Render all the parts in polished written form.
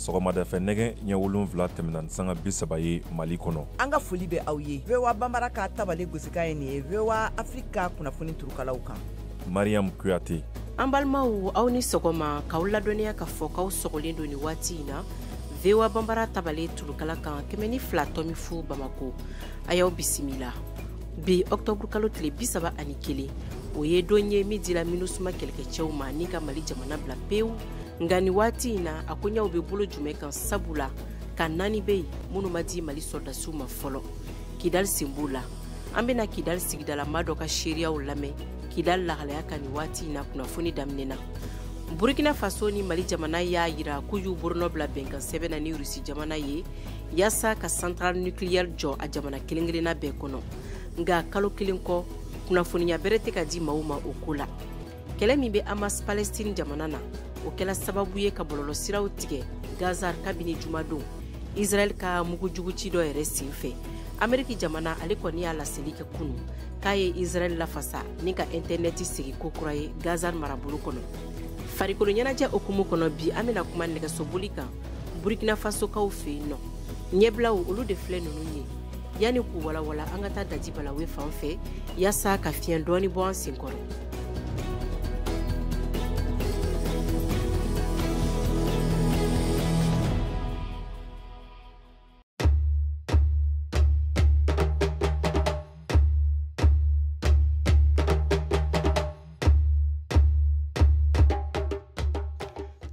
Sɔgɔmadafɛ nɛgɛ ɲɛ 7 tɛmɛna ni sanga 30 ye Mali kɔnɔ. An ka foli bɛ aw ye. VOA Banbara ka tabale gosikan ye nin ye VOA Afrique ka kunnafoni turukalaw kan. Mariam Kuyate. An balimaw, aw ni sɔgɔma, k'aw ladɔnniya k'a fɔ k'aw sɔgɔlen don nin waati in na VOA Banbara tabale turukala kan 102.0 Bamako. A y'aw bisimila. Bi octobre kalo tile 31, o ye don ye min dira MINUSMA kɛlɛkɛcɛw ma ni ka Mali jamana bila pewu. Nka nin waati in na, a koɲɛw bɛ bolo jumɛn kan, sabula ka 4 bɛ yen minnu ma di Mali sɔrɔdasiw ma fɔlɔ. Kidali sen b'o la. An bɛna Kidali sigidalama dɔ ka seereyaw lamɛn Kidali lahalaya kan nin waati in na kunnafoni daminɛ na. Burkina Faso ni Mali jamana y'a yira k'u y'u bolonɔ bila bɛnkan sɛbɛn na ni Rusi jamana ye yaasa ka centrale nucléaire jɔ a jamana kelen kelenna bɛɛ kɔnɔ. Nka kalo kelen kɔ, kunnafoniya bɛrɛ tɛ ka di maaw ma o ko la. Kɛlɛ min bɛ Hamas Palestine jamana na, o kɛla sababu ye ka bɔlɔlɔsiraw tigɛ Gaza kabini jumadon. Israël ka mugujuguci dɔ yɛrɛ sen fɛ. Ameriki jamana ale kɔni y'a laseli kɛ kunu k'a ye Israël lafasa ni ka internet sigi ko kura ye Gaza marabolo kɔnɔ. Farikolo ɲɛnajɛ hukumu kɔnɔ bi, an bɛna kuma nɛgɛsoboli kan Burkina Fasokaw fɛ yen nɔ. Ɲɛbilaw olu de filɛ ninnu ye. Yanni k'u walawala, an ka taa Dadi Balawe fan fɛ yaasa ka fiɲɛ dɔɔni bɔ an sen kɔrɔ.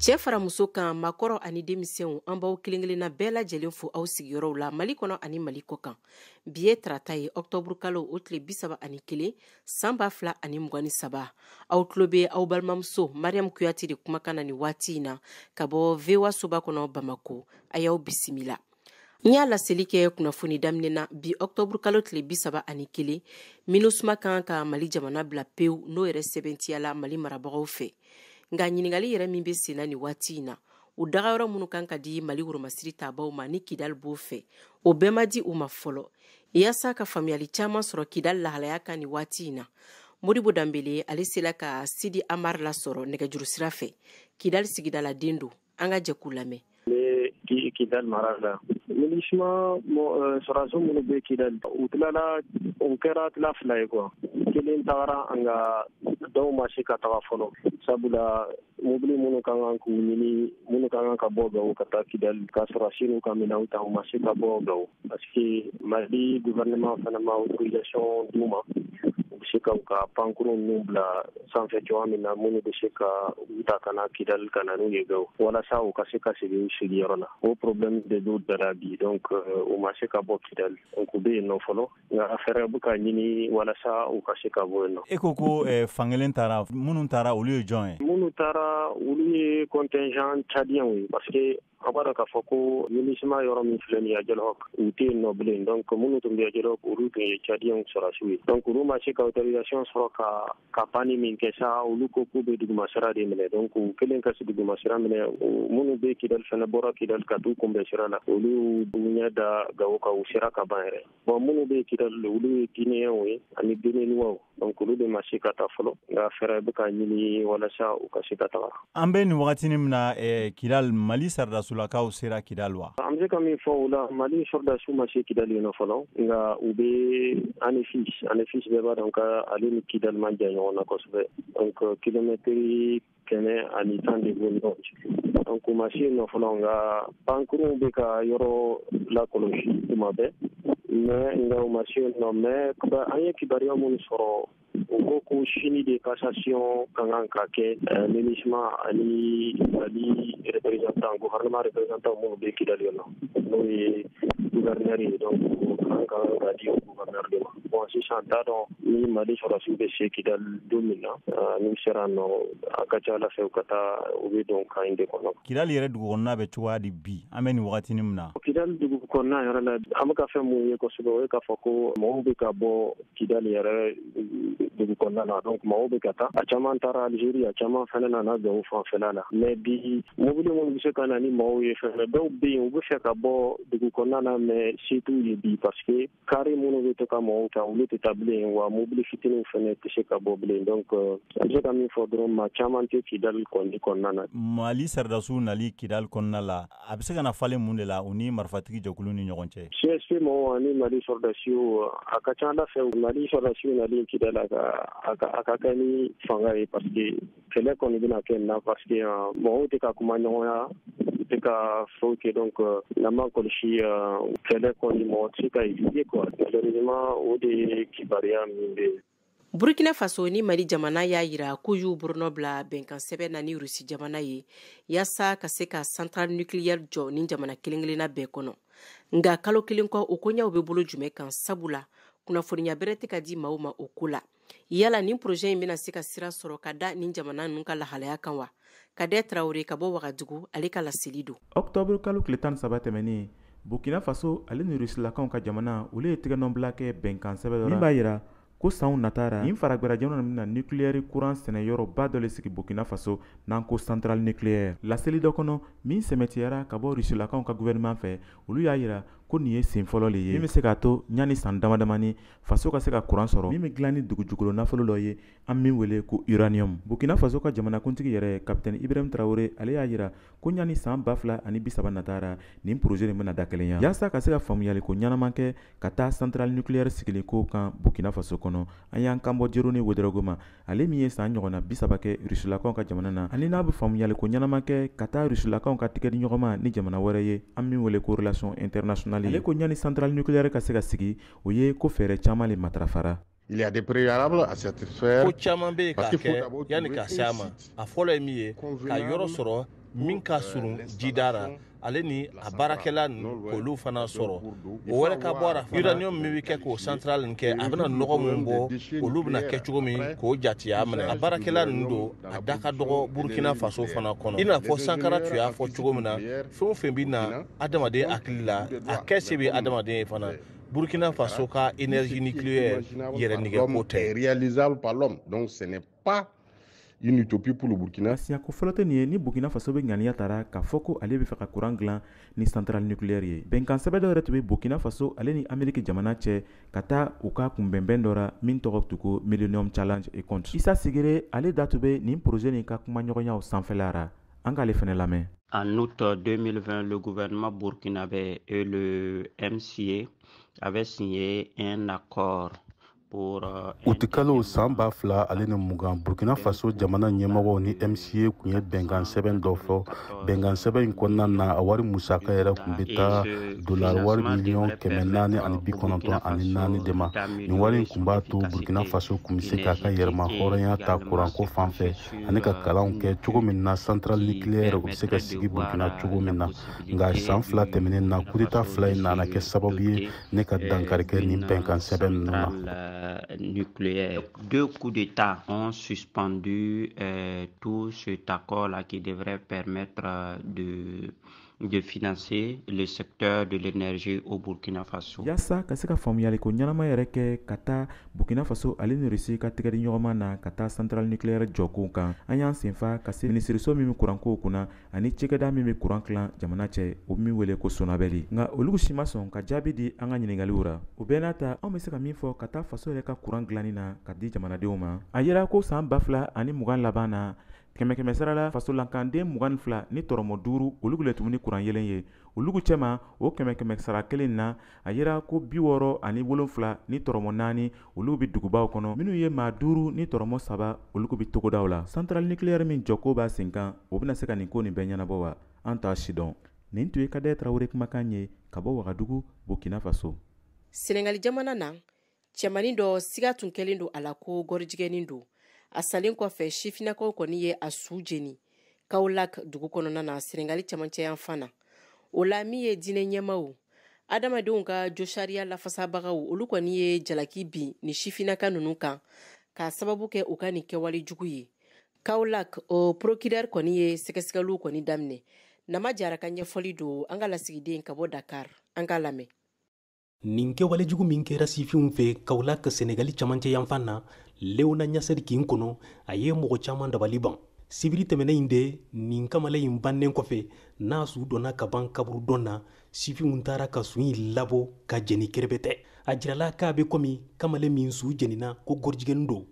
Cɛ fara muso kan, maakɔrɔ ani denmisɛnw, an b'aw kelen kelenna bɛɛ lajɛlen fo aw sigiyɔrɔw la Mali kɔnɔ ani Mali kɔ kan. Bi ye tarata ye, octobre kalo o tile 31, san 2023. Aw tulo bɛ aw balimamuso Mariam Kuyate de kumakan na nin waati in na ka bɔ VOA soba kɔnɔ Bamako. A y'aw bisimila. N y'a laseli kɛ kunnafoni daminɛ na bi octobre kalo tile 31, MINUSMA kan ka Mali jamana bila pewu, n'o yɛrɛ sɛbɛntiyala Mali marabagaw fɛ. Nka ɲininkali yɛrɛ min bɛ sen na nin waati in na, u dagayɔrɔ minnu kan ka di Mali woromasiri tabaw ma ni Kidali b'o fɛ, o bɛɛ ma di u ma fɔlɔ. Yaasa ka faamuyali caman sɔrɔ Kidali lahalaya kan nin waati in na, Modibo Danbele ale sela ka Sidi Amar lasɔrɔ nɛgɛjuru sira fɛ. Kidali sigidaladen don, an ka jɛ k'u lamɛn. Kidali mara la, MINUSMA sɔrɔdasiw minnu bɛ Kidali, u tilala, u kɛra tila fila ye quoi. Kelen tagara, nka dɔw ma se ka taga fɔlɔ, sabula mobili minnu ka kan k'u ɲini, minnu ka kan ka bɔ Gawo ka taa Kidali ka sɔrɔdasi n'u ka minɛnw ta, u ma se ka bɔ Gawo parce que Mali gouvernement fana ma autorisation d'u ma, u bɛ se ka u ka pankurun ninnu bila sanfɛ cogoya min na, minnu bɛ se ka u ta ka na Kidali ka na n'u ye Gawo, walasa u ka se ka segin u sigiyɔrɔ la. O problème de b'u da la bi, donc u ma se ka bɔ Kidali, donc u bɛ yen nɔ fɔlɔ, nka fɛɛrɛ bɛ ka ɲini walasa u ka se ka bɔ yen nɔ. E ko ko fankelen taara, minnu taara olu ye jɔn ye? Minnu taara olu ye contingent tchadien ye, parce que a b'a dɔn k'a fɔ ko MINUSMA yɔrɔ min filɛ nin ye Aguelhok, u tɛ yen nɔ bilen. Donc minnu tun bɛ Aguelhok, olu tun ye tchadien sɔrɔdasiw ye, donc olu ma se ka autorisation sɔrɔ ka panni min kɛ sa, olu ko k'u bɛ dugumasira de minɛ. Donc u kɛlen ka se dugumasira minɛ, minnu bɛ Kidali fana bɔra Kidali ka t'u kunbɛn sira la, olu y'u ɲɛ da Gawo kan, u sera ka ban yɛrɛ. Bon, minnu bɛ Kidali, olu ye Guinéens ye ani Béninois, donc olu de ma se ka taa fɔlɔ, nka fɛɛrɛ bɛ ka ɲini walasa u ka se ka taga. An bɛ nin wagatinin min na, Kidali, Mali sɔrɔdasulakaw sera Kidali wa? An bɛ se ka min fɔ o la, Mali sɔrɔdasiw ma se Kidali yen nɔ fɔlɔ, nka u bɛ Anefis. Anefis bɛɛ b'a dɔn ka ale ni Kidali man jan ɲɔgɔn na kosɛbɛ, donc kilomɛtiri 110 de b'u ni ɲɔgɔn cɛ. Donc u ma se yen nɔ fɔlɔ, nka pankurunw bɛ ka yɔrɔ lakɔlɔsi tuma bɛɛ, mais nka u ma se yen nɔ. Mais an ye kibaruya minnu sɔrɔ, u ko ko sini de passation ka kan ka kɛ MINUSMA ani Mali représentant, gouvernement représentant minnu bɛ Kidali yen nɔ, n'o ye gouverneur ye. Donc an ka kan ka di o gouverneur de ma. Bon, sisan t'a dɔn ni Mali sɔrɔdasiw bɛ se Kidali don min na, n'u sera nɔ, a ka ca Ala fɛ u ka taa, u bɛ don camp in de kɔnɔ. Kidali yɛrɛ dugu kɔnɔna bɛ cogoya di bi, an bɛ nin wagatinin min na? Kidali dugu kɔnɔna yɛrɛ la, an bɛ ka fɛn mun ye kosɛbɛ, o ye k'a fɔ ko mɔgɔw bɛ ka bɔ Kidali yɛrɛ dugu kɔnɔna na. Donc mɔgɔw bɛ ka taa, a caman taara Algérie, a caman fana nana Gawo fanfɛla la. Mais bi mobili minnu bɛ se ka na ni mɔgɔw ye fɛnɛ, dɔw bɛ yen u bɛ fɛ ka bɔ dugu kɔnɔna na, mais se t'u ye bi, parce que kari minnu bɛ to ka mɔgɔw ta, olu tɛ taa bilen wa. Mobili fitininw fɛnɛ tɛ se ka bɔ bilen. Donc an bɛ se ka min fɔ dɔrɔn, maa caman tɛ Kidali kɔni kɔnɔna na. Mali sɔrɔdasiw nali Kidali kɔnɔna la, a bɛ se ka na falen mun de la u ni marifatigi jɛkulu ni ɲɔgɔn cɛ? CSP mɔgɔw ani Mali sɔrɔdasiw, a ka ca Ala fɛ, Mali sɔrɔdasiw nali Kidali, a ka kɛ ni fanga ye, parce que kɛlɛ kɔni bɛna kɛ nin na, parce que mɔgɔw tɛ ka kuma ɲɔgɔnya, u tɛ ka foyi kɛ. Donc n'an ma kɔlɔsi, kɛlɛ kɔni, mɔgɔ tɛ se ka éviter quoi. Malheureusement, o de ye kibaruya min bɛ yen. Burkina Faso ni Mali jamana y'a yira k'u y'u bolonɔ bila bɛnkan sɛbɛn na ni Rusi jamana ye, yaasa ka se ka centrale nucléaire jɔ ni jamana kelen kelenna bɛɛ kɔnɔ. Nka kalo kelen kɔ, o koɲɛw bɛ bolo jumɛn kan? Sabula kunnafoniya bɛrɛ tɛ ka di maaw ma o ko la. Yala nin projet in bɛna se ka sira sɔrɔ ka da nin jamana ninnu ka lahalaya kan wa? Kadɛ Tarawele ka bɔ Wagadugu, ale ka laseli don. Octobre kalo tile 13 tɛmɛnen, Burkina Faso ale ni Rusilakaw ka jamana, olu ye tɛgɛnɔbila kɛ bɛnkan sɛbɛn dɔ la min b'a yira ko sanw natara, nin faragbɛra jamana bɛna nucléaire courant sɛnɛ yɔrɔba dɔ le sigi Burkina Faso, n'an ko centrale nucléaire. Laseli dɔ kɔnɔ min sɛmɛtiyara ka bɔ Rusilakaw ka gouvernement fɛ, olu y'a yira ko nin ye sen fɔlɔ le ye min bɛ se k'a to ɲani san dama damani, faso ka se ka courant sɔrɔ min bɛ dilan ni dugujukolo nafolo dɔ ye, an min wele ko uranium. Burkina Faso ka jamanakuntigi yɛrɛ, capitaine Ibrahim Traoré, ale y'a yira ko ɲani san 2030 natara, nin projet nin bɛna dakelenya. Yaasa ka se ka faamuyali ko ɲɛnama kɛ ka taa centrale nucléaire sigili ko kan Burkina Faso kɔnɔ, an y'an kan bɔ Jeroni Wederago ma, ale min ye san ɲɔgɔnna 30 kɛ Rusilakaw ka jamana na, ani n'a bɛ faamuyali ko ɲɛnama kɛ ka taa Rusilakaw ka tigɛdiɲɔgɔnma ni jamana wɛrɛ ye, an min wele ko relation internationale. Ale ko ɲani centrale nucléaire ka se ka sigi, o ye ko fɛɛrɛ caman le matarafara. Il y a des préalables à satisfaire. Ko caman bɛ yen k'a kɛ yanni ka se a ma. A fɔlɔ ye min ye, ka yɔrɔ sɔrɔ min ka surun jida ra, ale ni a baarakɛla ninnu, k'olu fana sɔrɔ. O wɛrɛ ka bɔ a la, uranium min bɛ kɛ k'o centrale nin kɛ, a bɛna nɔgɔ min bɔ, olu bɛna kɛ cogo min k'o jatiya minɛ. A baarakɛla ninnu don, a da ka dɔgɔ Burkina Faso fana kɔnɔ. I n'a fɔ Sankara tun y'a fɔ cogo min na, fɛn o fɛn bɛ na adamaden hakili la, a kɛ se bɛ adamaden ye fana. Burkina Faso ka énergie nucléaire yɛrɛ nɛgɛ ko tɛ. Réalisable par l'homme, donc ce n'est pas une utopie pour le Burkina. Siɲɛko fɔlɔ tɛ nin ye ni Burkina Faso bɛ ŋaniya tara k'a fɔ ko ale bɛ fɛ ka courant dilan ni centrale nucléaire ye. Bɛnkan sɛbɛn dɔ yɛrɛ tun bɛ Burkina Faso ale ni Amérique jamana cɛ ka taa u ka kunbɛnbɛn dɔ ra min tɔgɔ tun ko Millennium Challenge et compte. Issa Sigire, ale da tun bɛ nin projet nin ka kumaɲɔgɔnyaw sanfɛla ra, an k'ale fɛnɛ lamɛn. En août 2020, le gouvernement burkinabé et le MCA avaient signé un accord. Utikalo san 2020, Burkina Faso jamana ɲɛmɔgɔw ni MCA tun ye bɛnkan sɛbɛn dɔ fɔ. Bɛnkan sɛbɛn in kɔnɔna na, a wari musaka yɛrɛ tun bɛ taa dolari wari miliyɔn 494 de ma. Nin wari in tun b'a to Burkina Faso tun bɛ se k'a ka yɛrɛma hɔrɔnya ta kuranko fan fɛ, ani ka kalanw kɛ cogo min na centrale nucléaire o bɛ se ka sigi Burkina cogo min na. Nka san 2 tɛmɛnen na, coup d'état 2 in nana kɛ sababu ye ne ka dankari kɛ nin bɛnkan sɛbɛn ninnu na. Nucléaire. Deux coups d'État ont suspendu tout cet accord-là qui devrait permettre de financer le secteur de l'énergie au Burkina Faso. Yaasa ka se ka faamuyali ko ɲɛnama yɛrɛ kɛ ka taa Burkina Faso ale ni Russie ka tɛgɛdiɲɔgɔnma na ka taa centrale nucléaire jɔko kan, an y'an senfa ka se minisiriso min bɛ kurankow kunna ani cɛkɛda min bɛ kuran tilan jamana cɛ, o min wele ko Sonabɛli. Nka olu si ma sɔn ka jaabi di an ka ɲininkaliw ra. O bɛɛ n'a ta, anw bɛ se ka min fɔ ka taa faso yɛrɛ ka kuran dilanni na ka di jamanadenw ma, a yira ko san 2020 laban na, kɛmɛ kɛmɛ sara la, fasolankanden 22.5, olu le tun ni kuran yelen ye. Olu cɛma, o kɛmɛ kɛmɛ sara kelen na, a yira ko 67.4, olu bɛ dugubaw kɔnɔ, minnu ye maa 5.3, olu bɛ togodaw la. Centrale nucléaire min jɔko b'a sen kan, o bɛna se ka nin ko nin bɛɛ ɲɛnabɔ wa? An t'a si dɔn. Nin tun ye Kadɛ Tarawele kumakan ye ka bɔ Wagadugu, Burkina Faso. Senegali jamana na, cɛmanin dɔ siga tun kɛlen don a la ko gɔrijigɛnin don. A salen kɔfɛ, sifinnakaw kɔni ye a su jeni Kaolack dugu kɔnɔna na, Senegali cɛmancɛ yanfan na. O la, min ye diinɛ ɲɛmaw, adamadenw ka josariya lafasabagaw, olu kɔni ye jalaki bin ni sifinnaka ninnu kan k'a sababu kɛ u ka nin kɛwale jugu ye. Kaolack o procureur kɔni ye sɛgɛsɛgɛliw kɔni daminɛ. Nama Jara ka ɲɛfɔli don an ka lasigiden ka bɔ Dakar, an k'a lamɛn. Nin kɛwale jugu min kɛra sifinw fɛ Kaolack, Senegali camancɛ yanfan na, Léona Niassène kin kɔnɔ, a ye mɔgɔ caman dabali ban. Sibiri tɛmɛnen in de, nin kamalen in bannen kɔfɛ, n'a su donna ka ban kaburudon na, sifinw taara ka su in labɔ ka jeni kerebetɛ. A jirala k'a bɛ komi kamalen min su jenina ko gorijigɛnin don.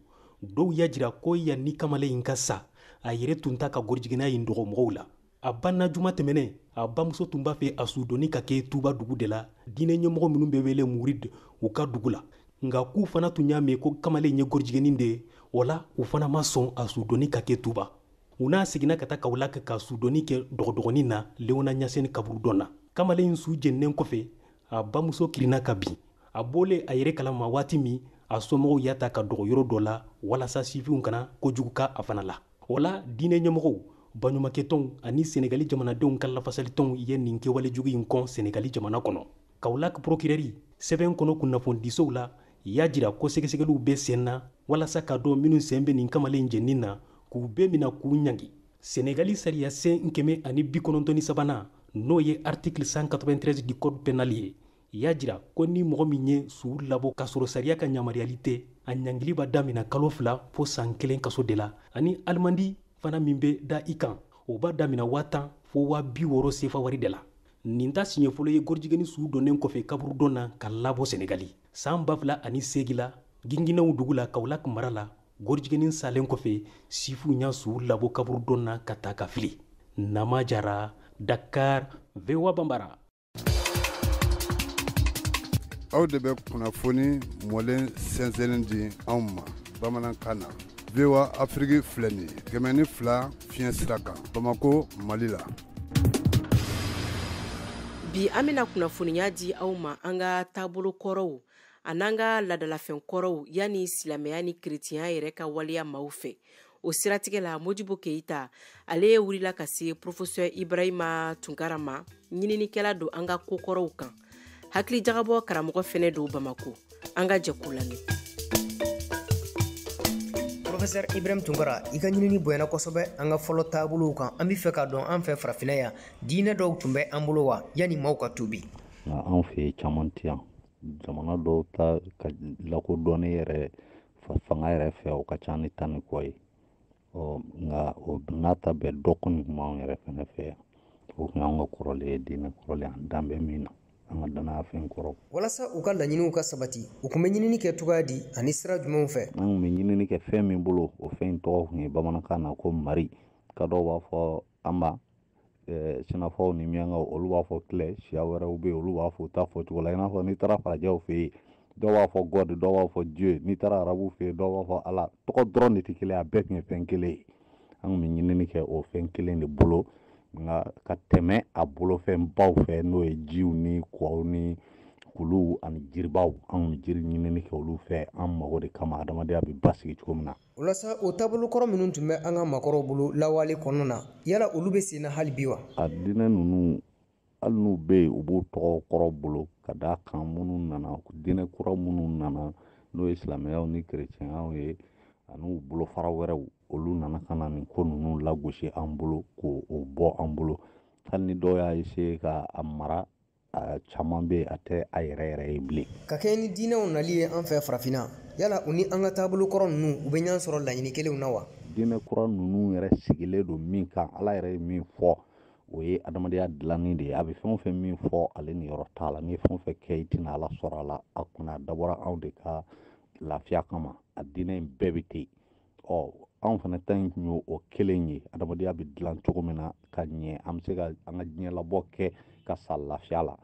Dɔw y'a jira ko yanni kamalen in ka sa, a yɛrɛ tun t'a ka gorijigɛnna in dogo mɔgɔw la. A banna juma tɛmɛnen, a bamuso tun b'a fɛ a sudonni ka kɛ Tuba dugu de la, diinɛ ɲɛmɔgɔ minnu bɛ wele murid u ka dugu la. Nka k'u fana tun y'a mɛn ko kamalen ye gorijigɛnin de ye, o la u fana ma sɔn a sudonni ka kɛ Tuba. U n'a seginna ka taa Kawulaki ka sudonni kɛ dɔgɔdɔgɔnin na Léona Niassène kaburudon na. Kamalen in su jeninen kɔfɛ, a bamuso kirinna ka bin. A bɔlen a yɛrɛ kalama waati min, a somɔgɔw y'a ta ka dogo yɔrɔ dɔ la walasa sifinw kana kojugu k'a fana la. O la diinɛ ɲɛmɔgɔw, baɲumankɛtɔnw ani Senegali jamanadenw ka lafasalitɔnw ye nin kɛwale jugu in kɔn Senegali jamana kɔnɔ. Kawulaki procureur sɛbɛn kɔnɔ kunnafonidisow la y'a jira ko sɛgɛsɛgɛliw bɛ sen na walasa k'a dɔn minnu sen bɛ nin kamalen jenini na, k'u bɛɛ minɛ k'u ɲangi. Senegali sariya sen 193nan, n'o ye article 193 du code pénal ye, y'a jira ko ni mɔgɔ min ye su labɔ k'a sɔrɔ sariya ka yamaruyali tɛ, a ɲangili b'a damina kalo 2 fo san 1 kaso de la, ani alimandi fana min bɛ da i kan, o b'a damina 10,000 fo 60,000 sefa wari de la. Nin ta siɲɛ fɔlɔ ye gorijigɛni su donnen kɔfɛ kaburudon na ka labɔ Senegali. San 2008 la, Ginginɛw dugu la Kawulaki mara la, gorijigɛni salen kɔfɛ, sifinw y'a su labɔ kaburudon na ka taa ka fili. Nama Jara, Dakar, VOA Bambara. Aw de bɛ kunnafoni mɔlen sɛnsɛnnen di anw ma bamanankan na. VOA Afrique filɛ nin ye 102 fiɲɛ sira kan Bamakɔ, Mali la. Bi an bɛna kunnafoniya di aw ma an ka taabolo kɔrɔw an'an ka ladalafɛn kɔrɔw yanni silamɛya ni kerecɛnya yɛrɛ ka waleya maaw fɛ. O siratigɛ la, Modibo Keyita ale wulila ka se professeur Ibrahima Tunkara ma, ɲininikɛla don an ka kokɔrɔw kan, hakilijagabɔ karamɔgɔ fɛnɛ don Bamako. An ka jɛ k'u lamɛn. Professeur Ibrahim Tunkara, i ka ɲinini bonyana kosɛbɛ an ka fɔlɔ taabolow kan. An bɛ fɛ k'a dɔn, an fɛ farafinna yan, diinɛ dɔw tun bɛ an bolo wa yanni maaw ka tubi? Nka anw fɛ yen caman tɛ yan. Jamana dɔw ta ka lakodɔnnen yɛrɛ fanga yɛrɛ fɛ, o ka ca ni 10 ni kɔ ye. Ɔ nka o n'a ta bɛɛ, dɔ kɔni tun b'anw yɛrɛ fɛnɛ fɛ yan. O tun y'anw ka kɔrɔlen ye, diinɛ kɔrɔlen, an dan bɛ min na, an ka danaya fɛn kɔrɔ. Walasa u ka laɲiniw ka sabati, u tun bɛ ɲinini kɛ cogoya di ani sira jumɛnw fɛ? An tun bɛ ɲinini kɛ fɛn min bolo, o fɛn in tɔgɔ tun ye bamanankan na ko mari. Ka dɔw b'a fɔ anba, sinafɔw ni miyankaw olu b'a fɔ tilɛ, siya wɛrɛw bɛ yen olu b'a fɔ u ta fɔ cogo la. I n'a fɔ n'i taara farajɛw fɛ yen, dɔw b'a fɔ God, dɔw b'a fɔ Dieu, n'i taara arabuw fɛ yen, dɔw b'a fɔ Ala. Tɔgɔ dɔrɔn de tɛ kelen, a bɛɛ tun ye fɛn kelen ye. An tun bɛ ɲinini kɛ o fɛn kelen de bolo, nka ka tɛmɛ a bolofɛnbaw fɛ, n'o ye jiw ni kɔw ni kuluw ani jiribaw. An tun bɛ jiri ɲinini kɛ olu fɛ an mago de kama, adamadenya bɛ basigi cogo min na. O la sa, o taabolo kɔrɔ minnu tun bɛ an ka maakɔrɔw bolo lawale kɔnɔna na, yala olu bɛ sen na hali bi wa? A diinɛ ninnu, hali n'u bɛ yen, u b'u tɔgɔ kɔrɔ bolo ka d'a kan minnu nana, diinɛ kura minnu nana, n'o ye silamɛyaw ni kerecɛnyaw ye ani u bolofara wɛrɛw, olu nana ka na nin ko ninnu lagosi an bolo, k'o bɔ an bolo. Hali ni dɔw y'a essayer ka a mara, a caman bɛ yen a tɛ a yɛrɛ yɛrɛ ye bilen. Ka kɛɲɛ ni diinɛw nali ye an fɛ farafinna, yala u ni an ka taabolo kɔrɔ ninnu, u bɛ ɲɔgɔn sɔrɔ laɲini kelenw na wa? Diinɛ kura ninnu yɛrɛ sigilen don min kan, Ala yɛrɛ ye min fɔ, o ye adamadenya dilanni de ye. A bɛ fɛn o fɛn min fɔ, ale niyɔrɔ t'a la. N'i ye fɛn o fɛn kɛ, i tɛna Ala sɔrɔ a la. A kunna a dabɔra anw de ka lafiya kama. A diinɛ in bɛɛ bɛ ten. Ɔ anw fana ta in tun ye o kelen ye, adamadenya bɛ dilan cogo min na ka ɲɛ, an bɛ se ka an ka diɲɛlabɔ kɛ ka sa lafiya la.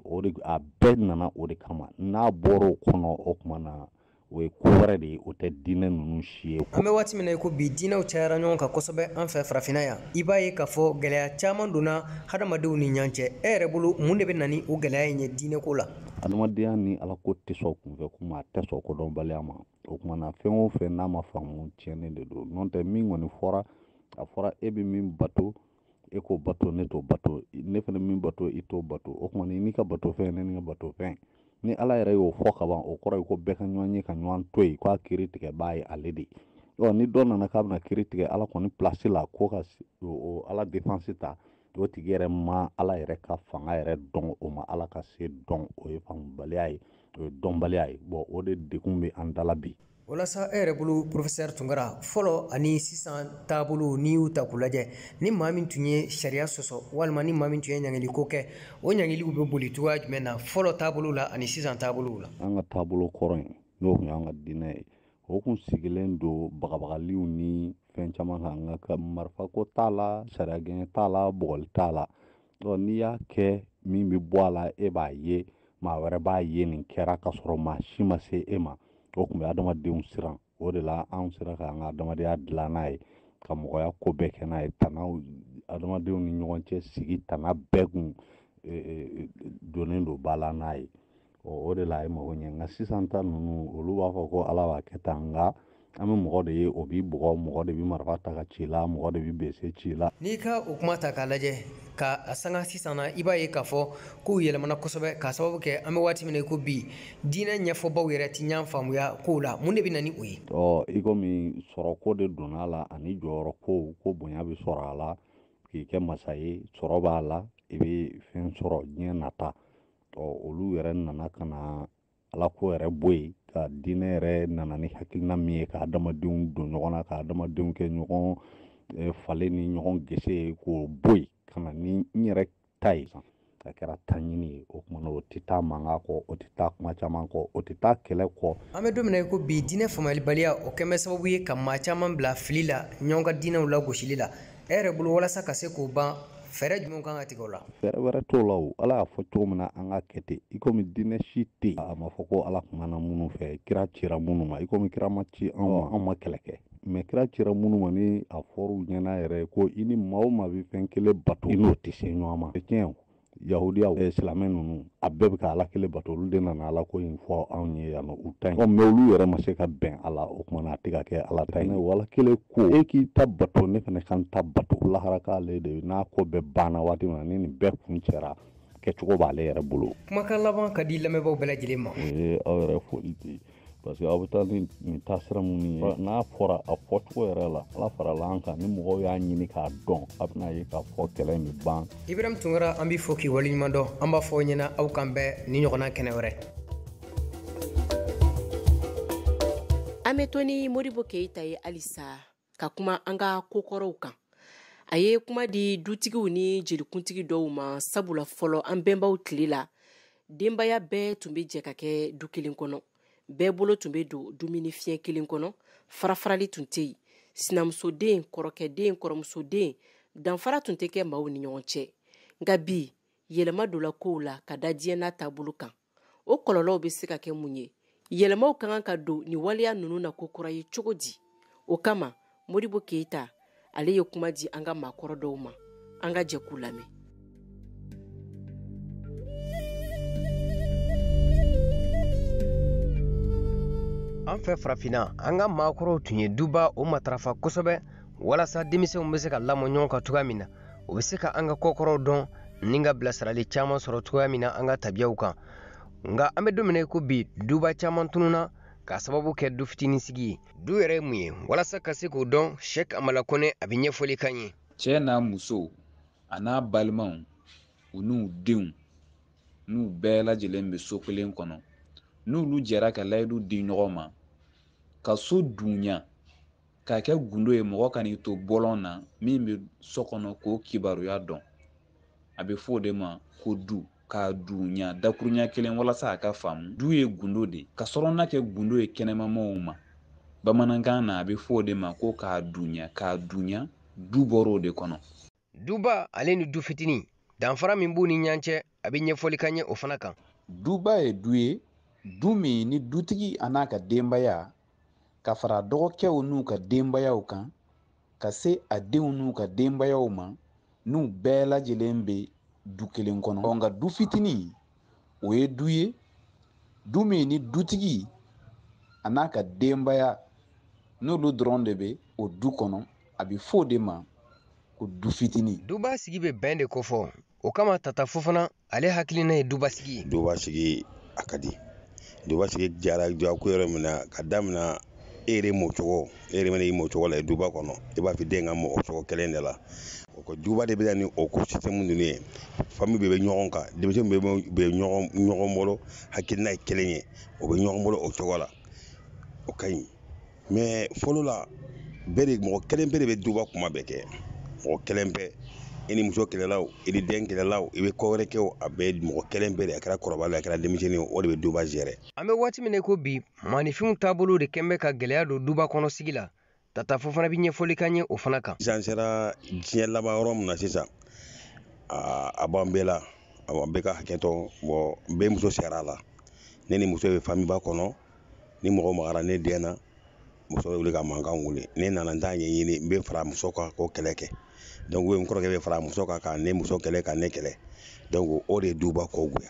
O de a bɛɛ nana o de kama. N'a bɔra o kɔnɔ, o tuma na o ye ko wɛrɛ de ye, o tɛ diinɛ ninnu si ye. An bɛ waati min na i ko bi, diinɛw cayara ɲɔgɔn kan kosɛbɛ an fɛ farafinna yan. I b'a ye k'a fɔ gɛlɛya caman donna hadamadenw ni ɲɔgɔn cɛ. E yɛrɛ bolo, mun de bɛ na ni o gɛlɛya in ye diinɛko la? Adamadenya ni Ala ko tɛ sɔn kunfɛ ko ma, a tɛ sɔn kodɔnbaliya ma. O tuma na, fɛn o fɛn n'a ma faamu, tiɲɛnen de don. N'o tɛ, min kɔni fɔra, a fɔra e bɛ min bato, e k'o bato, ne t'o bato, ne fana min bato, i t'o bato. O tuma n'i ka bato fɛn, ne ni ka bato fɛn, ni Ala yɛrɛ y'o fɔ ka ban, o kɔrɔ ye ko bɛɛ ka ɲɔgɔn ye ka ɲɔgɔn to yen, k'a kiiri tigɛbaa ye ale de ye. Ɔ ni dɔ nana k'a bɛna kiiri tigɛ Ala kɔni place la, ko ka o Ala défense ta, o tigi yɛrɛ ma Ala yɛrɛ ka fanga yɛrɛ dɔn, o ma Ala ka se dɔn. O ye faamubaliya ye, o ye dɔnbaliya ye. Bon, o de degun bɛ an da la bi. Walasa e yɛrɛ bolo, professeur Tunkara, fɔlɔ ani sisan taabolo, n'i y'u ta k'u lajɛ, ni maa min tun ye sariya sɔsɔ walima ni maa min tun ye ɲangiliko kɛ, o ɲangiliw bɛ boli cogoya jumɛn na fɔlɔ taabolo la ani sisan taabolo la? An ka taabolo kɔrɔ in, n'o tun y'an ka diinɛ ye, o kun sigilen don bagabagaliw ni fɛn caman kan, nka marifako t'a la, sariya gɛɲɛ t'a la, bugɔli t'a la. N'i y'a kɛ, min bɛ bɔ a la, e b'a ye, maa wɛrɛ b'a ye, nin kɛra ka sɔrɔ maa si ma se e ma. O tun bɛ adamadenw siran. O de la anw sera k'an ka adamadenya dilan n'a ye, ka mɔgɔya ko bɛɛ kɛ n'a ye. Tanaw adamadenw ni ɲɔgɔn cɛ sigi tana bɛɛ kun donnen don ba la n'a ye. O de la a ye mago ɲɛ. Nka sisan ta ninnu, olu b'a fɔ ko Ala b'a kɛ tan, nka an bɛ mɔgɔ de ye o b'i bugɔ, mɔgɔ de bɛ marifa ta ka ci la, mɔgɔ de bɛ bese ci la. N'i ka o kuma ta k'a lajɛ ka a sanga sisan na, i b'a ye k'a fɔ kow yɛlɛmana kosɛbɛ, k'a sababu kɛ an bɛ waati min na i ko bi, diinɛ ɲɛfɔbaw yɛrɛ ti ɲan faamuya kow la. Mun de bɛ na ni o ye? I komi sɔrɔko de donna a la, ani jɔyɔrɔ ko, ko bonya bɛ sɔrɔ a la, k'i kɛ masa ye, sɔrɔ b'a la, i bɛ fɛn sɔrɔ diɲɛ nata. Olu yɛrɛ nana ka na Ala ko yɛrɛ bɔ yen, ka diinɛ yɛrɛ nana ni hakilina min ye, ka adamadenw don ɲɔgɔn na, ka adamadenw kɛ ɲɔgɔn falen ni ɲɔgɔn gese ye, k'o bɔ yen ka na ni n yɛrɛ ta ye. A kɛra taɲini ye. O kumana, o tɛ taa mankan kɔ, o tɛ taa kuma caman kɔ, o tɛ taa kɛlɛ kɔ. An bɛ don min na i ko bi, diinɛ faamuyalibaliya o kɛn bɛ sababu ye ka maa caman bila fili la ɲɔgɔn ka diinɛw lagosili la. E yɛrɛ bolo, walasa ka se k'o ban, fɛɛrɛ jumɛn kan ka tigɛ o la? Fɛɛrɛ wɛrɛ t'o la. O Ala y'a fɔ cogo min na, an ka kɛ ten. I komi diinɛ si tɛ yen, a ma fɔ ko Ala kumana minnu fɛ, kira cira minnu ma. I komi kira ma ci anw ma, anw ma kɛlɛ kɛ, mɛ kira cira minnu ma, ni a fɔr'u ɲɛna yɛrɛ ko i ni maa o maa bɛ fɛn kelen bato, i n'o tɛ se ɲɔgɔn ma. Tiɲɛ, yahudiyaw, silamɛ ninnu, a bɛɛ bɛ ka Ala kelen bato. Olu de nana Ala ko in fɔ anw ye yan nɔ, u ta ɲi. Mɛ olu yɛrɛ ma se ka bɛn a la. O tuma na, a tɛ ka kɛ Ala ta ye. O Ala kelen ko, e k'i ta bato, ne fana ka n ta bato. Lahara k'ale de n'a ko bɛɛ banna waati min na, ni nin bɛɛ kun cɛra, kɛcogo b'ale yɛrɛ bolo. Kumakan laban ka di lamɛnbaaw bɛɛ lajɛlen ma. O ye aw yɛrɛ foli de ye, parce que aw bɛ taa ni nin taasira minnu ye, n'a fɔra a fɔcogo yɛrɛ la, Ala farala an kan, ni mɔgɔw y'a ɲini k'a dɔn, a bɛna ye k'a fɔ kɛlɛ in bɛ ban. Ibrahim Tunkara, an b'i fo k'i waleɲuman dɔn. An b'a fɔ ɲɛna, aw kan bɛn ni ɲɔgɔnna kɛnɛ wɛrɛ. An bɛ to ni Modibo Keyita ye halisa ka kuma an ka kokɔrɔw kan. A ye kuma di dutigiw ni jelikuntigi dɔw ma, sabula fɔlɔ, an bɛnbaw tile la, denbaya bɛɛ tun bɛ jɛ ka kɛ du kelen kɔnɔ, bɛɛ bolo tun bɛ don dumuni fiɲɛ kelen kɔnɔ, farafarali tun tɛ yen. Sinamusoden, kɔrɔkɛden, kɔrɔmusoden, danfara tun tɛ kɛ maaw ni ɲɔgɔn cɛ. Nka bi, yɛlɛma donna kow la ka da diɲɛ n'a taabolo kan. O kɔlɔlɔw bɛ se ka kɛ mun ye? Yɛlɛmaw ka kan ka don nin waleya ninnu na ko kura ye cogo di? O kama, Modibo Keyita, ale ye kuma di an ka maakɔrɔ dɔw ma. An ka jɛ k'u lamɛn. An fɛ Farafinna, an ka maakɔrɔw tun ye duba o matarafa kosɛbɛ, walasa denmisɛnw bɛ se ka lamɔ ɲɔgɔn kan cogoya min na, o bɛ se ka an ka kɔkɔrɔw dɔn ni ka bilasirali caman sɔrɔ cogoya min na an ka tabiyaw kan. Nka an bɛ don min na i ko bi, duba caman tununa k'a sababu kɛ du fitinin sigi ye. Du yɛrɛ ye mun ye? Walasa ka se k'o dɔn, Sɛk Amala Kɔnɛ, a bɛ ɲɛfɔli k'an ye. Cɛ n'a muso, a n'a balimaw, u n'u denw, n'u bɛɛ lajɛlen bɛ so kelen kɔnɔ, n'olu jɛra ka layidu di ɲɔgɔn ma ka so dunya k'a kɛ gundo ye, mɔgɔ ka n'i to bɔlɔn na min bɛ so kɔnɔ k'o kibaruya dɔn, a bɛ fɔ o de ma ko du. K'a dunya dakurunya kelen walasa a ka faamu, du ye gundo de, ka sɔrɔna kɛ gundo ye kɛnɛmamaw ma. Bamanankan na, a bɛ fɔ o de ma ko k'a dunya. K'a dunya, du bɔr'o de kɔnɔ. Duba ale ni du fitinin, danfara min b'u ni ɲɔgɔn cɛ, a bɛ ɲɛfɔli k'an ye o fana kan. Duba ye du ye, du min ni dutigi a n'a ka denbaya, ka fara dɔgɔkɛw n'u ka denbayaw kan, ka se a denw n'u ka denbayaw ma, n'u bɛɛ lajɛlen bɛ du kelen kɔnɔ. Nka du fitinin, o ye du ye, du min ni dutigi a n'a ka denbaya, n'olu dɔrɔn de bɛ o du kɔnɔ, a bɛ fɔ o de ma ko du fitinin. Duba sigi bɛ bɛn de kofɔ. O kama, Tata Fofana, ale hakilina ye duba sigi ye. Duba sigi a ka di. Duba sigi jara ko yɔrɔ min na, ka daminɛ e yɛrɛ mɔcogo, e yɛrɛ mana i mɔcogo la duba kɔnɔ, i b'a fɔ den ka mɔ o cogo kelen de la. O ko duba de bɛ na ni o ko système ninnu ye. Famille bɛɛ bɛ ɲɔgɔn kan, denmisɛnnin bɛɛ bɛ ɲɔgɔn bolo, hakilina ye kelen ye, o bɛ ɲɔgɔn bolo o cogo la, o ka ɲi. Mais fɔlɔ la, bɛɛ de, mɔgɔ kelen bɛɛ de bɛ duba kuma bɛɛ kɛ, mɔgɔ kelen bɛɛ. I ni muso kɛlɛla o, i ni den kɛlɛla o, i bɛ ko wɛrɛ kɛ o, a bɛɛ mɔgɔ kelen bɛɛ de, a kɛra kɔrɔbalen, a kɛra denmisɛnnin ye, o de bɛ duba gérer. An bɛ waati min na i ko bi, maaninfinw taabolo de kɛn bɛ ka gɛlɛya don duba kɔnɔ sigi la. Tata Fofana bɛ ɲɛfɔli k'an ye o fana kan. Sisan sera diɲɛ laban yɔrɔ min na sisan, a b'an bɛɛ la, a b'an bɛɛ ka hakɛ to. Bon, bɛɛ muso sera a la. Ne ni muso bɛ famille ba kɔnɔ, ni mɔgɔ magara ne den na, muso bɛ wuli ka mankan wuli. Ne nana n t'a ɲɛɲini, n bɛ fara muso kan k'o kɛlɛ kɛ. Donc n kɔrɔkɛ bɛ fara muso kan ka ne muso kɛlɛ, ka ne kɛlɛ. Donc o de ye duba ko goya,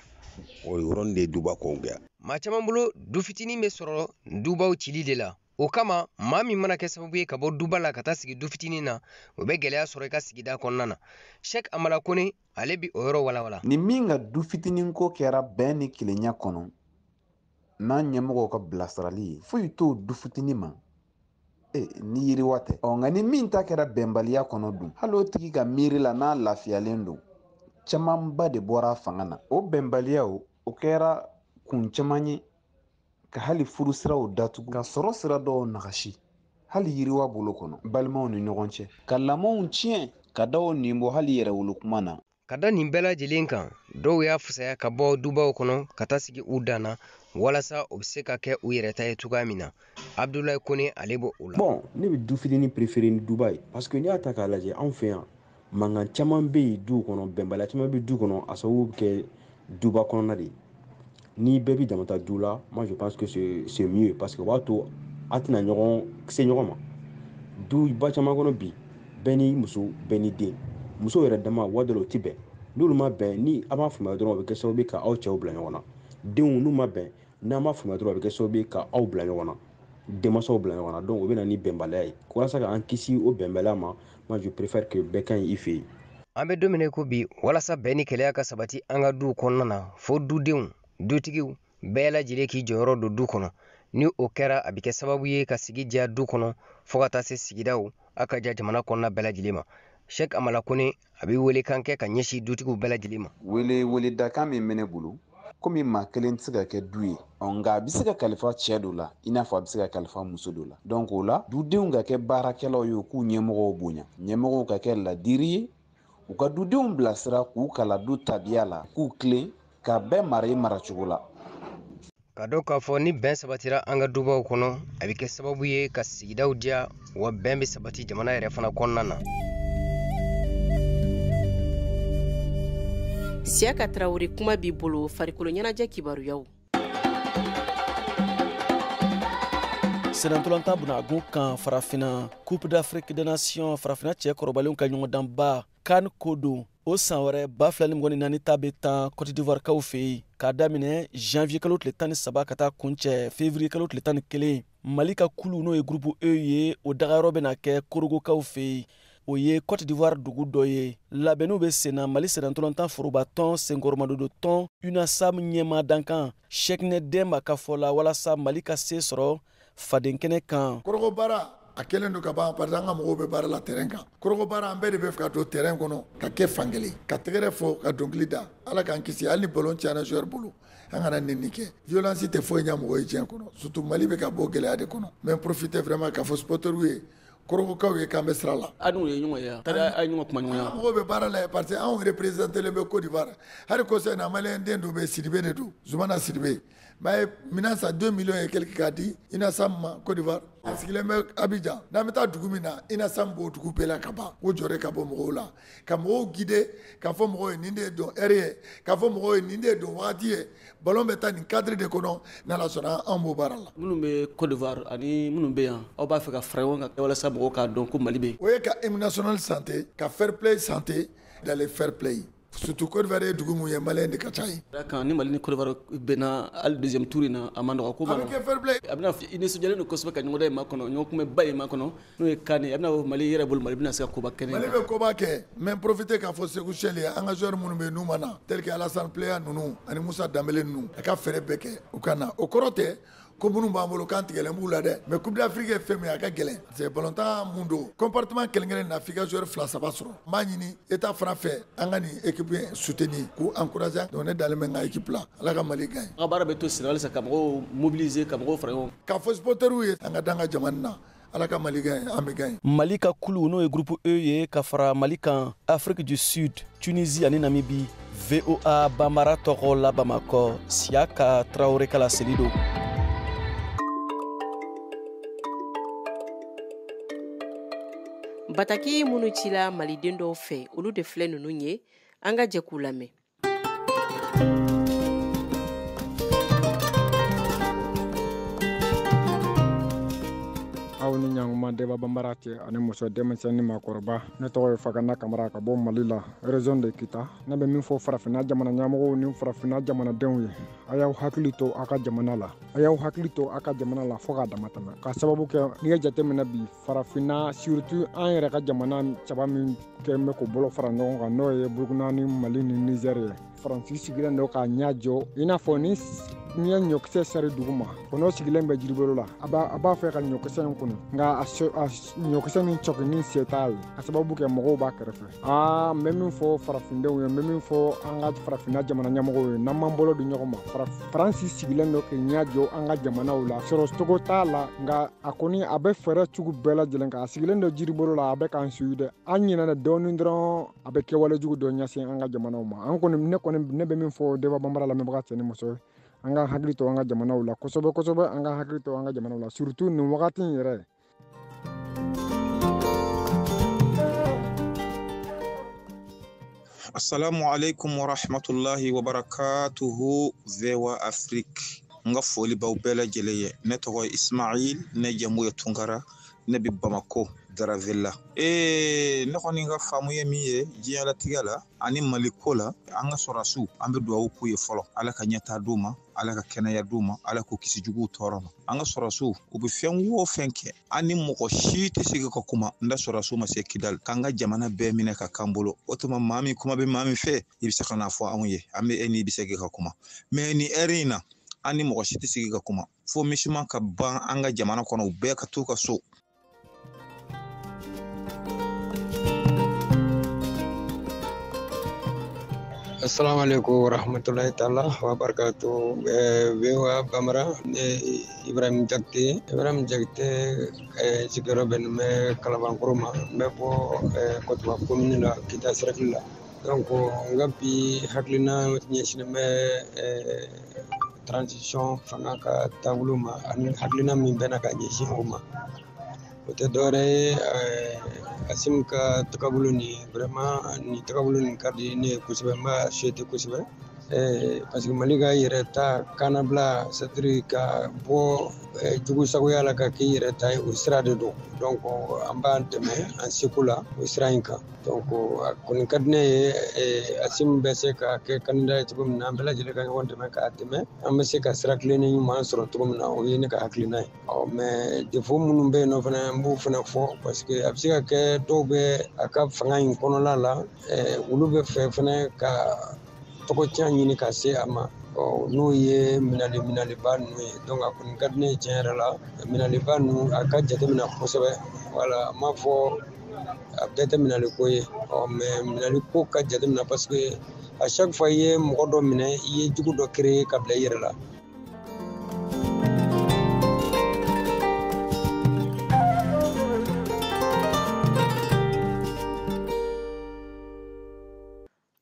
o yɔrɔnin de ye duba ko goya. Maa caman bolo, du fitinin bɛ sɔrɔ dubaw cili de la. O kama, maa min mana kɛ sababu ye ka bɔ duba la ka taa sigi du fitinin na, o bɛ gɛlɛya sɔrɔ i ka sigida kɔnɔna na. Sɛk Amala Kone, ale bi o yɔrɔ walawala. Ni min ka du fitinin ko kɛra bɛn ni kelenya kɔnɔ, n'a ɲɛmɔgɔw ka bilasirali ye, foyi t'o du fitinin ma ni yiriwa tɛ. Ɔ nka ni min ta kɛra bɛnbaliya kɔnɔ dun, hali o tigi ka miiri la n'a lafiyalen don, camanba de bɔra a fanga na. O bɛnbaliyaw, o kɛra kun caman ye ka hali furu siraw datugu, ka sɔrɔ sira dɔw nagasi, hali yiriwa bolo kɔnɔ balimaw ni ɲɔgɔn cɛ, ka lamɔw tiɲɛ, ka dɔw nin bɔ hali yɛrɛwolo kuma na. Ka da nin bɛɛ lajɛlen kan, dɔw y'a fisaya ka bɔ dubaw kɔnɔ ka taa sigi u dan na, walasa o bɛ se ka kɛ u yɛrɛ ta ye cogoya min na. Abdoulaye Kone, ale b'o la. Bon, ne bɛ du fitinin préféré ni duba ye, parce que n'i y'a ta k'a lajɛ, anw fɛ yan, mankan caman bɛ yen duw kɔnɔ, bɛnbaliya caman bɛ du kɔnɔ, a sababu bɛ kɛ duba kɔnɔna de ye. Ni bɛɛ b'i damata du la, moi je pense que c'est mieux, parce que o b'a to a tɛna ɲɔgɔn se ɲɔgɔn ma. Du ba caman kɔnɔ bi, bɛɛ ni muso, bɛɛ ni den. Muso yɛrɛ dama, waati dɔ la o tɛ bɛn. N'olu ma bɛn, ni a b'a faamuya dɔrɔn, o bɛ kɛ sababu ye ka aw cɛw bila ɲɔgɔn na. Denw n'u ma bɛn, n'an m'a faamuya dɔrɔn, o bɛ kɛ sababu ye ka aw bila ɲɔgɔn na, denmansaw bila ɲɔgɔn na. Donc o bɛ na ni bɛnbaliya ye. Walasa k'an kisi o bɛnbaliya ma, moi je préfère que bɛɛ ka ɲi i fɛ yen. An bɛ don min na i ko bi, walasa bɛn ni kɛlɛya ka sabati an ka duw kɔnɔna na, fo dudenw, dutigiw bɛɛ lajɛlen k'i jɔyɔrɔ don du kɔnɔ. Ni o kɛra, a bɛ kɛ sababu ye ka sigi diya du kɔnɔ, fo ka taa se sigidaw a ka ja jamana kɔnɔna bɛɛ lajɛlen ma. Sɛk Amala Kone, a bɛ welekan kɛ ka ɲɛsin dutigiw bɛɛ lajɛlen ma. Wele weledakan min bɛ ne bolo, komi maa kelen tɛ se ka kɛ du ye, nka a bɛ se ka kalifa cɛ dɔ la, i n'a fɔ a bɛ se ka kalifa muso dɔ la. Donc o la, dudenw ka kɛ baarakɛlaw ye, u k'u ɲɛmɔgɔw bonya, ɲɛmɔgɔw ka kɛ ladiri ye, u ka dudenw bilasira, k'u kalan du tabiya la, k'u tilen, ka bɛɛ mara i maracogo la. Ka dɔn k'a fɔ ni bɛn sabatira an ka dubaw kɔnɔ, a bɛ kɛ sababu ye ka sigidaw diya, wa bɛn bɛ sabati jamana yɛrɛ fana kɔnɔna na. Siyaka Tarawele, kuma b'i bolo, farikolo ɲɛnajɛ kibaruyaw. Senatɔlɔntan bunagun kan Farafina, Coupe d'Afrique des Nations, Farafina cɛ kɔrɔbalenw ka ɲɔgɔndanba CAN ko don, o san wɛrɛ 2024 ta bɛ tan Cote d'Ivoire kaw fɛ yen, k'a daminɛ janvier kalo tile 13 ka taa kuncɛ février kalo tile 11. Mali ka kulu, n'o ye groupe E ye, o dagayɔrɔ bɛna kɛ Korogokaw fɛ yen, o ye Cote d'Ivoire dugu dɔ ye. Labɛnniw bɛ senna. Mali sennantolatan forobatɔn senkɔrɔmadodo tɔn UNASAM ɲɛma dankan Sɛkinɛ Dɛnba ka fɔ la, walasa Mali ka se sɔrɔ fadenkɛnɛ kan. Korogo baara a kɛlen don ka ban, parce que an ka mɔgɔw bɛ baara la terrain kan. Korogo baara, an bɛɛ de bɛ fɛ ka don terrain kɔnɔ, ka kɛ fankelen, ka tɛgɛrɛ fɔ, ka dɔnkili da. Ala k'an kisi, hali ni ballon cayara joueur bolo, an kana nɛni kɛ. Violence tɛ foyi ɲɛ mɔgɔ ye diɲɛ kɔnɔ, surtout Mali bɛ ka bɔ gɛlɛya de kɔnɔ. N bɛ profiter vraiment k'a fɔ supporters ye, Korogokaw ye, k'an bɛ sira la. A n'u ye ɲɔgɔn ye, taara a ye ɲɔgɔn kuma ɲɔgɔnya. Mɔgɔw bɛ baara la yen, parce que anw représenté bɛ Côte d'Ivoire. Hali kɔsa in na, maliyɛn den dɔ bɛ, Sidibe de don, Zumana Sidibe, m'a ye minɛn san 2 millions et quelque k'a di UNASAM ma Côte d'Ivoire. A sigilen bɛ Abidjan. N'an bɛ taa dugu min na, UNASAM b'o dugu bɛɛ la ka ban. O jɔyɔrɔ ka bɔ mɔgɔw la, ka mɔgɔw guider, k'a fɔ mɔgɔw ye nin de ye don heure ye, k'a fɔ mɔgɔw ye nin de ye don wagati ye, ballon bɛ taa nin cadre de kɔnɔ. N'Ala sɔnna, anw b'o baara la. Minnu bɛ Côte d'Ivoire ani minnu bɛ yan, aw b'a fɛ ka fara ɲɔgɔn kan walasa mɔgɔw k'a dɔn ko Mali bɛ yen. O ye ka hymne national chanter, ka fair play chanter, dans le fair play. Surtout Côte d'Ivoire ye dugu mun ye, maliyɛn de ka ca yen. Da kan ni Mali ni Côte d'Ivoire bɛnna hali deuxième tour in na, a ma nɔgɔn ko ma. A bɛ kɛ fair play. A bɛna i nisɔndiyalen don kosɛbɛ ka ɲɔgɔndan in makɔnɔ, ɲɔgɔn kunbɛnba in makɔnɔ, n'o ye CAN ye. A bɛna fɔ Mali yɛrɛ bolo, Mali bɛna se ka koba kɛ. Mali bɛ koba kɛ. N bɛ profiter k'a fɔ Segu Sɛli ye, an ka joueur minnu bɛ yen n'u ma na, tel que Alassane Pléa ninnu ani Musa Danbele ninnu, a ka fɛɛrɛ bɛɛ kɛ u ka na. O kɔrɔ tɛ Ko minnu b'an bolo k'an tigɛlen b'u la dɛ, mais Coupe d'Afrique ye fɛn min ye, a ka gɛlɛn, parce que ballontan mun don, compartiment kelen kelen na, f'i ka joueur 2 3 sɔrɔ. N b'a ɲini État fana fɛ, an ka nin équipe soutenir, k'u encourager. Donc ne dalen bɛ n ka équipe la. Ala ka Mali gagne. An ka baara bɛ to sen na halisa ka mɔgɔw mobiliser, ka mɔgɔw fara ɲɔgɔn kan. K'a fɔ supporters ye, an ka da an ka jamana na. Ala ka Mali gagne, an bɛ gagne. Mali ka kulu, n'o ye groupe E ye, ka fara Mali kan, Afrique du Sud, Tunisie ani Namibie. VOA Bambara tɔgɔ la Bamakɔ, Siyaka Tarawele ka laseli don. Bataki minnu cila maliden dɔw fɛ, olu de filɛ ninnu ye, an ka jɛ k'u lamɛn. Aw ni ɲankuma Deba Banbara cɛ ani muso, denmisɛnnin ni maakɔrɔba. Ne tɔgɔ ye Fagana Kamara ka bɔ Mali la, région de Kita. Ne bɛ min fɔ farafinna jamana ɲɛmɔgɔw ni farafinna jamanadenw ye, a y'aw hakili to aw ka jamana la, a y'aw hakili to aw ka jamana la fo k'a dama tɛmɛ. Ka sababu kɛ, n'i ye jateminɛ bi farafinna, surtout an yɛrɛ ka jamana saba min kɛn bɛ k'o bolo fara ɲɔgɔn kan, n'o ye Burukina ni Mali ni Niger ye. Faransi sigilen don k'a ɲɛ jɔ i n'a fɔ ni n'i ye ɲɔkisɛ seri dugu ma, kɔnɔ sigilen bɛ jiribolo la, a b'a fɛ ka ɲɔkisɛ in kunu, nka a ɲɔkisɛ min cɔkini se t'a ye, a sababu kɛ mɔgɔw b'a kɛrɛfɛ. N bɛ min fɔ farafindenw ye, n bɛ min fɔ an ka farafinna jamana ɲɛmɔgɔw ye, n'an m'an bolo di ɲɔgɔn ma, Faransi sigilen don k'i ɲɛ jɔ an ka jamanaw la, sɔrɔ cogo t'a la, nka a kɔni a bɛ fɛɛrɛ cogo bɛɛ lajɛlen kan. A sigilen don jiribolo la, a bɛ k'an suyu dɛ. An ɲinɛna dɔɔnin dɔrɔn, a bɛ kɛwale jugu dɔ ɲɛsin an ka jamanaw ma. An kɔni, ne kɔni, ne bɛ min fɔ Deba Banbara lamɛnbaga cɛ ni muso ye, an ka hakili to an ka jamanaw la kosɛbɛ kosɛbɛ, an ka hakili to an ka jamanaw la, surtout nin wagati in yɛrɛ. Assalamu alaikum wa rahmatullahi wa barakatuhu. VOA Afrique, n ka foli b'aw bɛɛ lajɛlen ye. Ne tɔgɔ ye Ismail, ne jamu ye Tunkara, ne bɛ Bamako Garavilla. Ne kɔni ka faamu ye min ye diɲɛlatigɛ la ani Mali ko la, an ka sɔrɔdasiw, an bɛ dugawu k'u ye fɔlɔ. Ala ka ɲɛtaa d'u ma, Ala ka kɛnɛya d'u ma, Ala k'u kisi juguw tɔɔrɔ ma. An ka sɔrɔdasiw, u bɛ fɛn o fɛn kɛ, an ni mɔgɔ si tɛ sigi ka kuma n da sɔrɔdasiw ma se Kidali, k'an ka jamana bɛɛ minɛ ka k'an bolo. O tuma maa min kuma bɛ maa min fɛ, i bɛ se ka n'a fɔ anw ye, an bɛ e n'i bɛ se ka kuma. Mais nin ɛri in na, an ni mɔgɔ si tɛ sigi ka kuma fo misiman ka ban an ka jamana kɔnɔ, u bɛɛ ka t'u ka so. Assalamu alaikum warahmatullahi ta'ala wa barakatuh. VOA Bambara, ne Ibrahim Jakite. Ibrahim Jakite sigiyɔrɔ bɛnnen bɛ Kalabankɔrɔ ma. N bɛ bɔ Kɔtuba commune la, Kita cercle la. Donc n ka bi hakilina ɲɛsinnen bɛ transition fanga ka taabolo ma, ani hakilina min bɛna ka ɲɛsin o ma. O tɛ dɔwɛrɛ ye, Assimi ka tagabolo nin, vraiment nin tagabolo nin ka di ne ye kosɛbɛ, n b'a souhaiter kosɛbɛ. Parce que Mali ka yɛrɛ ta kannabila, c'est à dire ka bɔ jugu sagoya la ka k'i yɛrɛ ta ye, o sira de don. Donc an b'an dɛmɛ an seko la o sira in kan. Donc a kɔni ka di ne ye, Assimi bɛ se ka kɛ candidat ye cogo min na, an bɛɛ lajɛlen ka ɲɔgɔn dɛmɛ k'a dɛmɛ, an bɛ se ka sira kilennen ɲuman sɔrɔ cogo min na, o ye ne ka hakilina ye. Ɔ mais défaut minnu bɛ yen nɔ fana, n b'o fana fɔ, parce que a bɛ se ka kɛ dɔw bɛ a ka fanga in kɔnɔna la, olu bɛ fɛ fana ka tɔgɔtiɲɛ ɲini ka se a ma, n'o ye minaliba ninnu ye. Donc a kɔni ka di ne ye tiɲɛ yɛrɛ la, minaliba ninnu a ka jateminɛ kosɛbɛ. Wala n m'a fɔ a bɛɛ tɛ minaliko ye, mais minaliko ka jateminɛ, parce que à chaque fois i ye mɔgɔ dɔ minɛ, i ye jugu dɔ créer ka bila i yɛrɛ la.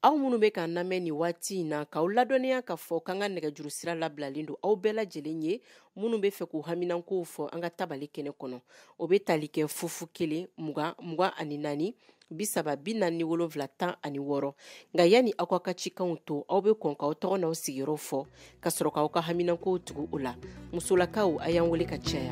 Aw minnu bɛ k'an lamɛn nin waati in na, k'aw ladɔnniya k'a fɔ k'an ka nɛgɛjuru sira labilalen don aw bɛɛ lajɛlen ye minnu bɛ fɛ k'u haminankow fɔ an ka tabali kɛnɛ kɔnɔ. O bɛ tali kɛ 0 0 20 24 30 47 16. Nka yanni aw ka cikanw to, aw bɛ kɔn k'aw tɔgɔ n'aw sigiyɔrɔ fɔ ka sɔrɔ k'aw ka haminankow tugu o la. Musolakaw, a y'an wele ka caya.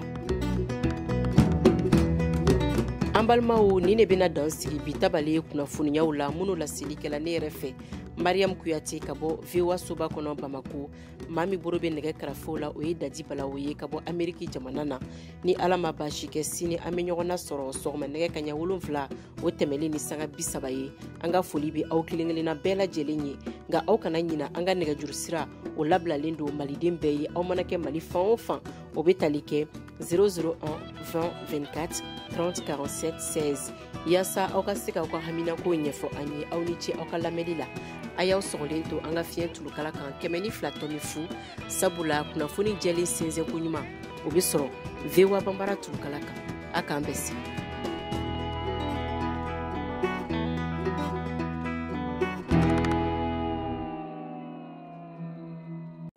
An An balimaw, nin de bɛna dan sigi bi tabale kunnafoniyaw la minnu laseli kɛla ne yɛrɛ fɛ, Mariam Kuyate, ka bɔ VOA soba kɔnɔ Bamako. Maa min bolo bɛ nɛgɛ karafe la, o ye Dadi Balawo ye ka bɔ Ameriki jamana na. Ni Ala ma baasi kɛ, sini an bɛ ɲɔgɔn sɔrɔ sɔgɔma nɛgɛ kaɲa 7 o tɛmɛlen ni sanga 30 ye. An ka foli bɛ aw kelen kelenna bɛɛ lajɛlen ye, nka aw kana ɲina, an ka nɛgɛjuru sira o labilalen don maliden bɛɛ ye, aw mana kɛ Mali fan o fan. O bɛ tali kɛ 001 20 24 30 47 16, yaasa aw ka se k'aw ka haminako ɲɛfɔ an ye. Aw ni ce aw ka lamɛnli la. A y'aw sɔgɔlen to an ka fiɲɛ tulukala kan 102.0, sabula kunnafoni jɛlen sɛnsɛn koɲuman o bɛ sɔrɔ VOA Banbara tulukala kan. A k'an bɛn sini.